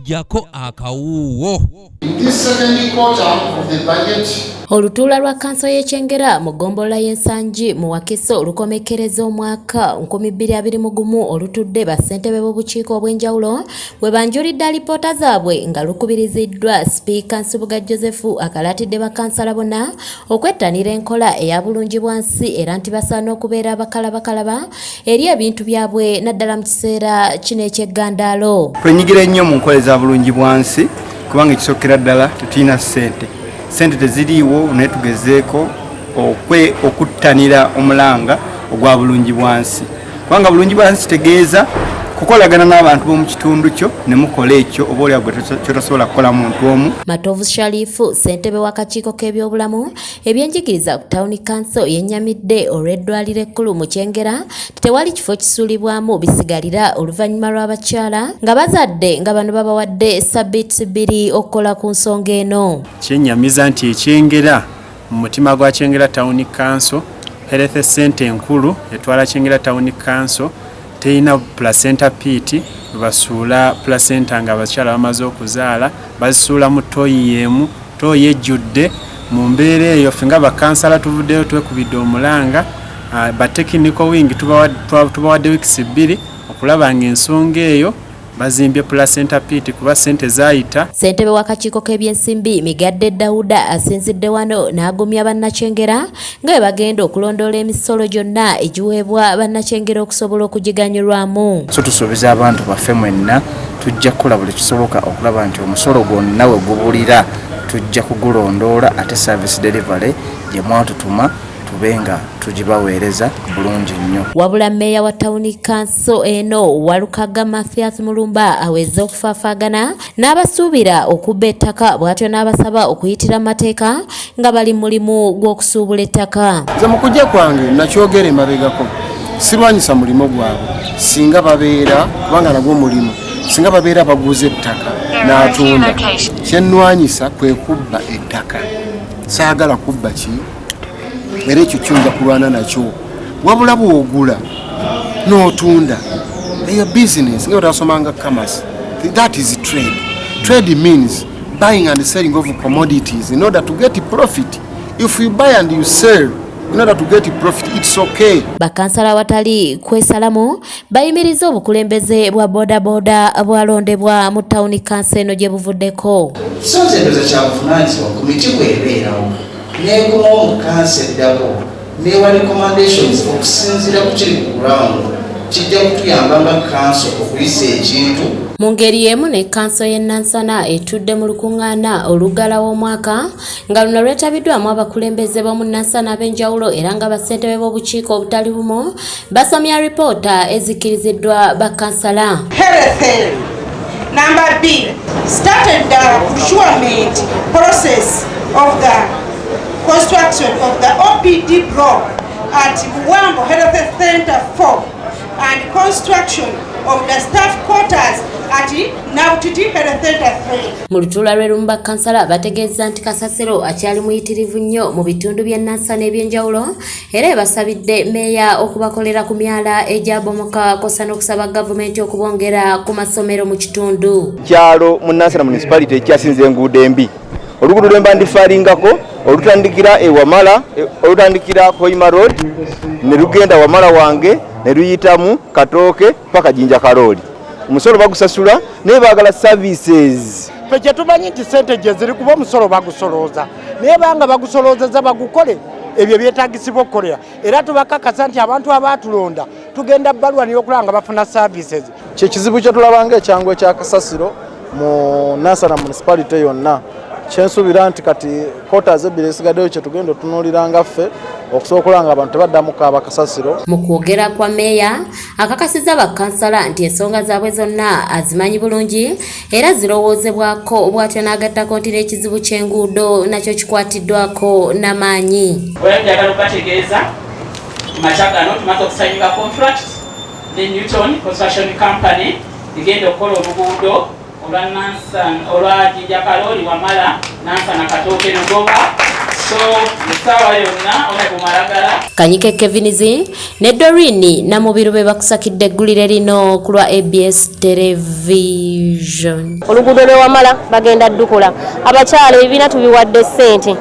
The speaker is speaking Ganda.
Jjako akawuuwo. In this second quarter of the budget, Olutuula lwa kkanso y'e Kyengera mu ggombolola y'e Nsangi mu Wakiso olukomekkereza omwaka 2021 olutudde bassentebe b'obukiiko obw'enjawulo bwe banjulidde alipoota zaabwe nga lukubiriziddwa Sipiika Nsubuga Joseph akalaatidde bakkansala bonna okwettanira enkola eya bulungibwansi era nti basaana okubeera abakalabakalaba eri ebintu byabwe naddala mu kiseera kino eky'eggandaalo. Twenyigira ennyo mu nkola eza bulungibwansi kubanga ekisookera ddala tetulina ssente, ssente teziriiwo, naye tugezeeko okuttanira omulanga ogwa bulungibwansi, kubanga bulungibwansi kitegeeza kukolagana n'abantu b'omu kitundu kyo ne mukola ekyo oba oliawo gwe kyotasobola kukola muntu omu. Matovu Sharifu, ssentebe w'akakiiko k'ebyobulamu ebyenjigiriza ku Town Council, yennyamidde olw'eddwaliro ekkulu mu Kyengera tewali kifo kisuulibwamu bisigalira oluvannyuma lw'abakyala nga bazadde, nga bano babawadde sabbiiti 2 okukola ku nsonga eno. Kyennyamiza nti ekyengera mu mutima gwa Kyengera Town Council, health center enkulu etwala Kyengera Town Council terina placenta pit basuula placenta nga abakyala bamaze okuzaala. Bazisuula mu toyi y'emu, toyi ejjudde. Mu mbeera eyo, ffe nga bakansala tuvuddeyo twekubidde omulanga, ba technical wing tubawadde weeks 2 okulaba nga ensonga eyo bazimbye placenta pit, kuba ssente zaayita. Ssentebe w'akakiiko k'ebyensimbi Migadde Dawuda asinzidde wano n'agumya bannakyengera nga bwe bagenda okulondoola emisolo gyonna egiweebwa bannakyengera okusobola okugiganyulwamu. So tusuubiza abantu baffe mwenna, tujja kukola buli kisoboka okulaba nti omusolo gwonna we gubulira tujja kugulondoola, ate service delivery gye mwatutuma tube nga tugibaweereza bulungi nnyo. Wabula mmeeya wa tawuni kanso eno Walukaga Mathias Mulumba aweze okufaafaagana n'abasuubira okubba ettaka, bw'atyo n'abasaba okuyitira mu mateeka nga bali mu mulimu gw'okusuubula ettaka. Nze mu kujja kwange nakyogera emabegako, sirwanyisa mulimu gwabwe singa babeera, kubanga nagwo mulimu, singa babeera baguze ettaka n'atunda. Kyenwanyisa kwe kubba ettaka. Saagala kubba ki, era ekyo kyonja kulwana nakyo. Wabula bw'ogula n'otunda, eyo business nga otasomanga commerce, that is trade. Trade means buying and selling of commodities in order to get profit. If you buy and you sell in order to get profit, it's okay. Bakansala awatali kwesalamu bayimiriza obukulembeze bwa boodabooda bwalondebwa mu tawuni kanso eno gye buvuddeko. So nze ndowooza kyabuvunaanyizibwa komiti bw'ebeerawo n'ekomawo mu kanso eddako newa recommendations okusinziira ku kiri ku ground, kijja kutuyamba nga kanso okuyisa ekintu. Mu ngeri y'emu ne kkanso y'e Nansana etudde mu lukuŋŋaana oluggalawo omwaka nga luno lwetabiddwamu abakulembeze b'omu Nansana ab'enjawulo, era nga bassentebe b'obukiiko obutali bumu basomye alipoota ezikkiriziddwa bakkansala. Health. Number B, started the procurement process of the construction of the OPD block at Buwambo Health Center 4 and construction of the staff quarters at Nabutiti Health Center 3. Mu lutuula lwe lumu bakkansala bategeeza nti kasasiro akyali muyitirivu nnyo mu bitundu by'e Nansana eby'enjawulo, era ebasabidde meeya okubakolera ku myala egyabomoka kosa n'okusaba gavumenti okubongera ku masomero mu kitundu. Kyalo mu Nansana Municipality ekyasinza enguudo embi, oluguudo lwe mba ndifaalingako olutandikira e Wamala, olutandikira Hoima Road ne lugenda Wamala wange ne luyitamu Katooke paka Jinja Kalooli. Omusolo bagusasula naye baagala services. Ffe kyetumanyi nti sente gye ziri, kuba omusolo bagusolooza, naye banga bagusoloozeza bagukole ebyo byetagisibwa okukolera. Era tubakakasa nti abantu abaatulonda tugenda balwanira okulaba nga bafuna services. Kyekizibu kyetulabanga ekyangu ekya kasasiro mu Nansana Municipality yonna. Kyensuubira nti kati quarters ebbiri esigaddeyo kyetugenda otunuulira ffe okusobola okulaba nga abantu tebaddamu kaaba kasasiro. Mu kwogera kwa meeya akakasizza bakkansala nti ensonga zaabwe zonna azimanyi bulungi era zirowoozebwako, bw'atyo n'agattako nti n'ekizibu ky'enguudo nakyo kikwatiddwako n'amaanyi. Era njagala okubategeeza ku makya gano tumaze okusayininga contract ne Newton Construction Company egenda okukola oluguudo olwa Nansana, olwa Jinja Kalooli, Wamala, Nansana, Katooke, Lugoba, So essaawa yonna Honorable Malagala. Kanyike Kevinizi ne Doreen Namubiru be bakusakidde eggulire lino ku lwa ABS Television. Oluguudo lwewamala bagenda ddukola. Abakyala ebibiina tubiwadde ssente.